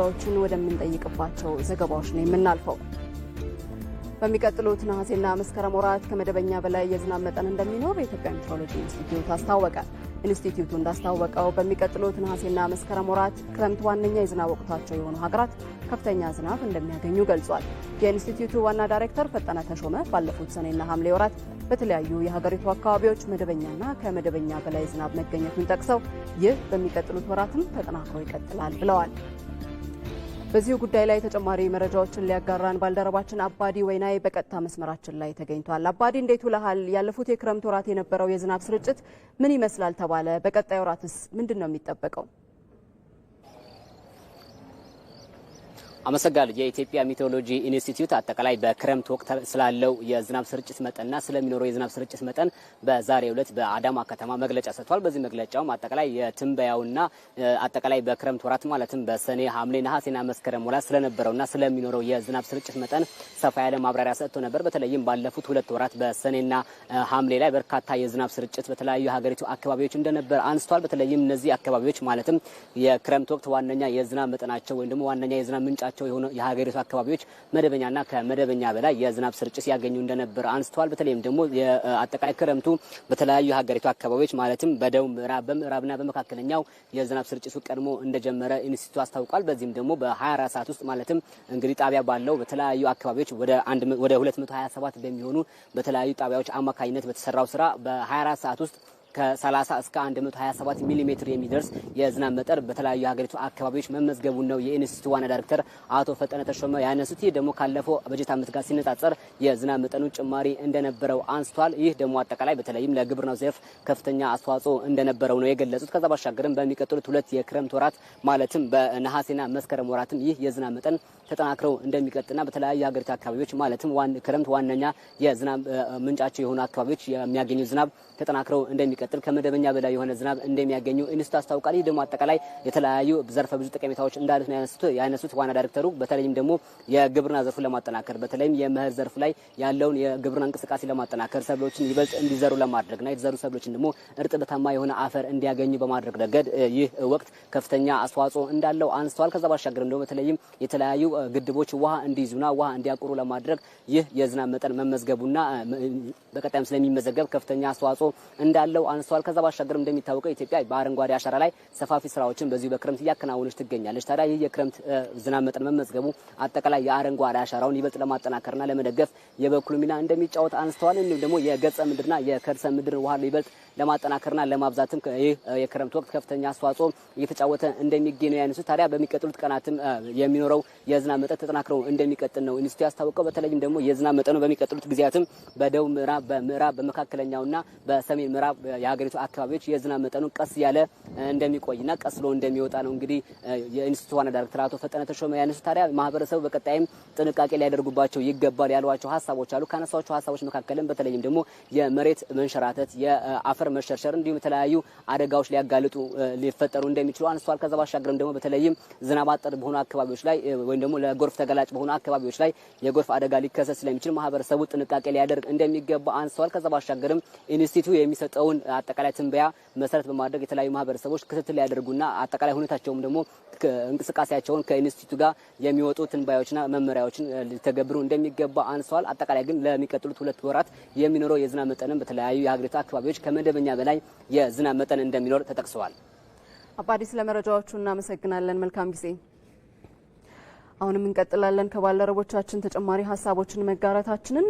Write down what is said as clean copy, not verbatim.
መረጃዎችን ወደምንጠይቅባቸው ዘገባዎች ነው የምናልፈው። በሚቀጥሉት ነሐሴና መስከረም ወራት ከመደበኛ በላይ የዝናብ መጠን እንደሚኖር የኢትዮጵያ ሜትሮሎጂ ኢንስቲትዩት አስታወቀ። ኢንስቲትዩቱ እንዳስታወቀው በሚቀጥሉት ነሐሴና መስከረም ወራት ክረምት ዋነኛ የዝናብ ወቅታቸው የሆኑ ሀገራት ከፍተኛ ዝናብ እንደሚያገኙ ገልጿል። የኢንስቲትዩቱ ዋና ዳይሬክተር ፈጠነ ተሾመ ባለፉት ሰኔና ሐምሌ ወራት በተለያዩ የሀገሪቱ አካባቢዎች መደበኛና ከመደበኛ በላይ ዝናብ መገኘቱን ጠቅሰው ይህ በሚቀጥሉት ወራትም ተጠናክሮ ይቀጥላል ብለዋል። በዚሁ ጉዳይ ላይ ተጨማሪ መረጃዎችን ሊያጋራን ባልደረባችን አባዲ ወይናይ በቀጥታ መስመራችን ላይ ተገኝቷል። አባዲ፣ እንዴት ውለሃል? ያለፉት የክረምት ወራት የነበረው የዝናብ ስርጭት ምን ይመስላል ተባለ? በቀጣይ ወራትስ ምንድን ነው የሚጠበቀው? አመሰግናለሁ። የኢትዮጵያ ሜትሮሎጂ ኢንስቲትዩት አጠቃላይ በክረምት ወቅት ስላለው የዝናብ ስርጭት መጠንና ስለሚኖረው የዝናብ ስርጭት መጠን በዛሬው ዕለት በአዳማ ከተማ መግለጫ ሰጥቷል። በዚህ መግለጫውም አጠቃላይ የትንበያውና አጠቃላይ በክረምት ወራት ማለትም በሰኔ፣ ሐምሌ፣ ነሐሴና መስከረም ወራት ስለነበረውና ስለሚኖረው የዝናብ ስርጭት መጠን ሰፋ ያለ ማብራሪያ ሰጥቶ ነበር። በተለይም ባለፉት 2 ወራት በሰኔና ሐምሌ ላይ በርካታ የዝናብ ስርጭት በተለያዩ የሀገሪቱ አካባቢዎች እንደነበር አንስቷል። በተለይም እነዚህ አካባቢዎች ማለትም የክረምት ወቅት ዋነኛ የዝናብ መጠናቸው ወይም ደግሞ ዋነኛ የዝናብ ምንጫቸው የሆኑ የሀገሪቱ አካባቢዎች መደበኛና ከመደበኛ በላይ የዝናብ ስርጭት ያገኙ እንደነበር አንስተዋል። በተለይም ደግሞ አጠቃላይ ክረምቱ በተለያዩ የሀገሪቱ አካባቢዎች ማለትም በደቡብ ምዕራብ፣ በምዕራብና በመካከለኛው የዝናብ ስርጭቱ ቀድሞ እንደጀመረ ኢንስቲትዩቱ አስታውቋል። በዚህም ደግሞ በ24 ሰዓት ውስጥ ማለትም እንግዲህ ጣቢያ ባለው በተለያዩ አካባቢዎች ወደ 227 በሚሆኑ በተለያዩ ጣቢያዎች አማካኝነት በተሰራው ስራ በ24 ሰዓት ውስጥ ከ30 እስከ 127 ሚሊ ሜትር የሚደርስ የዝናብ መጠን በተለያዩ የሀገሪቱ አካባቢዎች መመዝገቡን ነው የኢንስቲትዩቱ ዋና ዳይሬክተር አቶ ፈጠነ ተሾመ ያነሱት። ይህ ደግሞ ካለፈው በጀት ዓመት ጋር ሲነጻጸር የዝናብ መጠኑ ጭማሪ እንደነበረው አንስቷል። ይህ ደግሞ አጠቃላይ በተለይም ለግብርናው ዘርፍ ከፍተኛ አስተዋጽኦ እንደነበረው ነው የገለጹት። ከዛ ባሻገርም በሚቀጥሉት 2 የክረምት ወራት ማለትም በነሐሴና መስከረም ወራትም ይህ የዝናብ መጠን ተጠናክረው እንደሚቀጥልና በተለያዩ የሀገሪቱ አካባቢዎች ማለትም ክረምት ዋነኛ የዝናብ ምንጫቸው የሆኑ አካባቢዎች የሚያገኙ ዝናብ ተጠናክረው እንደሚቀጥል ከመደበኛ በላይ የሆነ ዝናብ እንደሚያገኙ ኢንስቲትዩቱ አስታውቋል። ይህ ደግሞ አጠቃላይ የተለያዩ ዘርፈ ብዙ ጠቀሜታዎች እንዳሉት ነው ያነሱት ዋና ዳይሬክተሩ። በተለይም ደግሞ የግብርና ዘርፉን ለማጠናከር በተለይም የመኸር ዘርፉ ላይ ያለውን የግብርና እንቅስቃሴ ለማጠናከር ሰብሎችን ይበልጥ እንዲዘሩ ለማድረግና የተዘሩ ሰብሎችን ደግሞ እርጥበታማ የሆነ አፈር እንዲያገኙ በማድረግ ረገድ ይህ ወቅት ከፍተኛ አስተዋጽኦ እንዳለው አንስተዋል። ከዛ ባሻገርም ደግሞ በተለይም የተለያዩ ግድቦች ውሃ እንዲይዙና ውሃ እንዲያቁሩ ለማድረግ ይህ የዝናብ መጠን መመዝገቡና በቀጣይም ስለሚመዘገብ ከፍተኛ አስተዋጽኦ እንዳለው አንስተዋል። ከዛ ባሻገርም እንደሚታወቀው ኢትዮጵያ በአረንጓዴ አሻራ ላይ ሰፋፊ ስራዎችን በዚሁ በክረምት እያከናወነች ትገኛለች። ታዲያ ይህ የክረምት ዝናብ መጠን መመዝገቡ አጠቃላይ የአረንጓዴ አሻራውን ይበልጥ ለማጠናከርና ለመደገፍ የበኩሉ ሚና እንደሚጫወት አንስተዋል። እንዲሁም ደግሞ የገጸ ምድርና የከርሰ ምድር ውሃ ይበልጥ ለማጠናከርና ለማብዛትም ይህ የክረምት ወቅት ከፍተኛ አስተዋጽኦ እየተጫወተ እንደሚገኝ ነው ያነሱት። ታዲያ በሚቀጥሉት ቀናትም የሚኖረው የዝናብ መጠን ተጠናክሮ እንደሚቀጥል ነው ኢንስቲትዩቱ ያስታወቀው። በተለይም ደግሞ የዝናብ መጠኑ በሚቀጥሉት ጊዜያትም በደቡብ ምዕራብ፣ በምዕራብ፣ በመካከለኛውና በሰሜን ምዕራብ የሀገሪቱ አካባቢዎች የዝናብ መጠኑ ቀስ ያለ እንደሚቆይና ቀስ ብሎ እንደሚወጣ ነው እንግዲህ የኢንስቲትዩቱ ዋና ዳይሬክተር አቶ ፈጠነ ተሾመ ያነሱት። ታዲያ ማህበረሰቡ በቀጣይም ጥንቃቄ ሊያደርጉባቸው ይገባል ያሏቸው ሀሳቦች አሉ። ካነሷቸው ሀሳቦች መካከልም በተለይም ደግሞ የመሬት መንሸራተት፣ የአፈር መሸርሸር እንዲሁም የተለያዩ አደጋዎች ሊያጋልጡ ሊፈጠሩ እንደሚችሉ አንስተዋል። ከዛ ባሻገርም ደግሞ በተለይም ዝናብ አጠር በሆኑ አካባቢዎች ላይ ወይም ደግሞ ለጎርፍ ተጋላጭ በሆኑ አካባቢዎች ላይ የጎርፍ አደጋ ሊከሰት ስለሚችል ማህበረሰቡ ጥንቃቄ ሊያደርግ እንደሚገባ አንስተዋል። ከዛ ባሻገርም ኢንስቲትዩቱ የሚሰጠውን አጠቃላይ ትንበያ መሰረት በማድረግ የተለያዩ ማህበረሰቦች ክትትል ሊያደርጉና አጠቃላይ ሁኔታቸውም ደግሞ እንቅስቃሴያቸውን ከኢንስቲትዩቱ ጋር የሚወጡ ትንበያዎችና መመሪያዎችን ሊተገብሩ እንደሚገባ አንስተዋል። አጠቃላይ ግን ለሚቀጥሉት 2 ወራት የሚኖረው የዝናብ መጠንም በተለያዩ የሀገሪቱ አካባቢዎች ከመደበኛ በላይ የዝናብ መጠን እንደሚኖር ተጠቅሰዋል። አባዲ፣ ስለመረጃዎቹ እናመሰግናለን። መልካም ጊዜ። አሁንም እንቀጥላለን ከባልደረቦቻችን ተጨማሪ ሀሳቦችን መጋራታችንን።